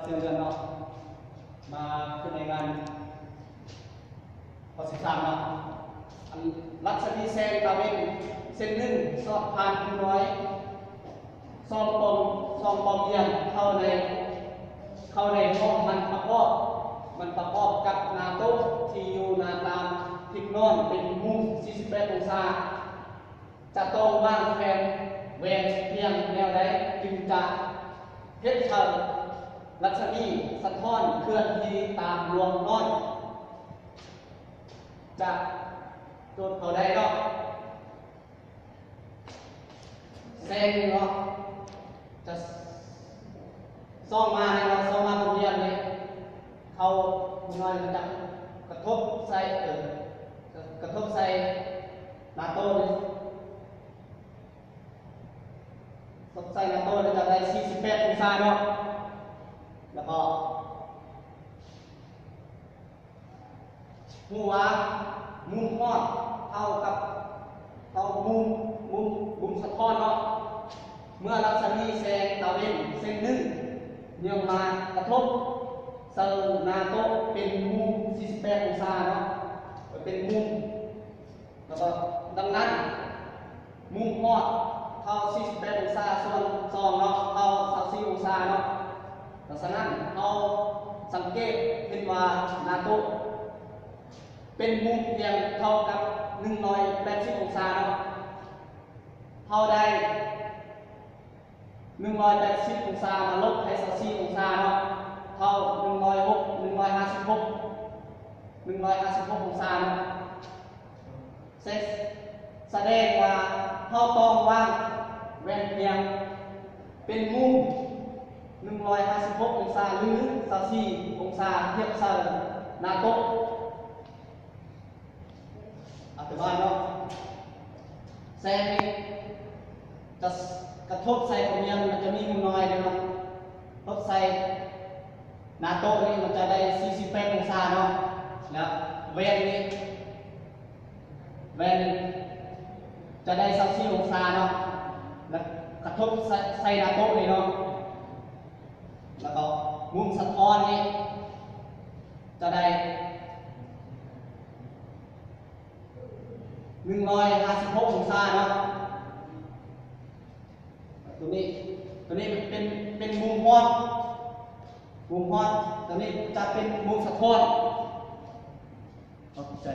ເດືອນເນາະ ມາຂຶ້ນໃນງານຂໍ້ສິບສາມເນາະ ອັນລັດສະໝີແສງຕາເວັນເສັ້ນໜຶ່ງສອດຜ່ານພູນ້ອຍ ສອງປ່ອງ ສອງປ່ອງຫຽນເຂົ້າໃນ ເຂົ້າໃນຫ້ອງມັນປະກອບ ມັນປະກອບກັບນາໂຕທີ່ຢູ່ໜ້າຕ່າງທິດນອນເປັນມຸມສີ່ສິບແປດອົງສາ. ຈະຕ້ອງວາງແຜນແຫວງພຽງແນວໃດຈຶ່ງຈະເຮັດໃຫ້ລັດສະໝີສະທ້ອນເຄື່ອນທີ່ຕາມລວງນ້ອຍ ຈະໂຈດເຂົາໄດ້ເນາະ ແສງເນາະ ຈະ ສ່ອງມາໃນເນາະ ສ່ອງມາໂຮງຮຽນນີ້ ເຂົາໜ້ອຍມັນຈະກະທົບໃສ່ ເອີ ກະທົບໃສ່ໜ້າໂຕນີ້ ກະທົບໃສ່ໜ້າໂຕນີ້ຈະໄດ້ສີ່ສິບແປດອົງສາເນາະ ແລ້ວກໍ ຮູ້ວ່າມຸມຮອດເທົ່າກັບ ເທົ່າມຸມ ມຸມ ມຸມສະທ້ອນເນາະ ເມື່ອລັດສະໝີແສງຕາເວັນເສັ້ນໜຶ່ງຍ່ອງມາກະທົບໃສ່ໜ້າໂຕເປັນມຸມສີ່ສິບແປດອົງສາເນາະ ເປັນມຸມ ແລ້ວກໍດັ່ງນັ້ນ ມຸມຮອດເທົ່າສີ່ສິບແປດອົງສາ ສ່ວນສອງເນາະ ເທົ່າຊາວສີ່ອົງສາເນາະ ເພາະສະນັ້ນ ເຮົາສັງເກດເຫັນວ່າໜ້າໂຕເປັນມຸມພຽງເທົ່າກັບໜຶ່ງຮ້ອຍແປດສິບອົງສາເນາະ ເຮົາໄດ້ໜຶ່ງຮ້ອຍແປດສິບອົງສາມາລົບໃຫ້ຊາວສີ່ອົງສາເນາະ ເທົ່າໜຶ່ງຮ້ອຍຫົກ ໜຶ່ງຮ້ອຍຫ້າສິບຫົກ ໜຶ່ງຮ້ອຍຫ້າສິບຫົກອົງສາເນາະ. ສະ ສະແດງວ່າເຮົາຕ້ອງວາງແວ່ນພຽງເປັນມຸມໜຶ່ງຮ້ອຍຫ້າສິບຫົກອົງສາ ຫຼື ຊາວສີ່ອົງສາ ທຽບໃສ່ໜ້າໂຕະ. ອະທິບາຍເນາະ ແສງນີ້ຈະກະທົບໃສ່ໂຮງຮຽນ ມັນຈະມີໝູ່ນ້ອຍເດ້ເນາະ ທົບໃສ່ໜ້າໂຕະນີ້ ມັນຈະໄດ້ສີ່ສິບແປດອົງສາເນາະ ແລ້ວແວ່ນນີ້ ແວ່ນນີ້ຈະໄດ້ຊາວສີ່ອົງສາເນາະ ແລ້ວກະທົບໃສ່ ໃສ່ໜ້າໂຕະນີ້ເນາະ ແລ້ວກໍມຸມສະທ້ອນນີ້ຈະໄດ້ໜຶ່ງຮ້ອຍຫ້າສິບຫົກອົງສາເນາະ ຕົວນີ້ ຕົວນີ້ເປັນ ເປັນມຸມຮອດ ມຸມຮອດ ຕົວນີ້ຈະເປັນມຸມສະທ້ອນ. ຂອບໃຈ.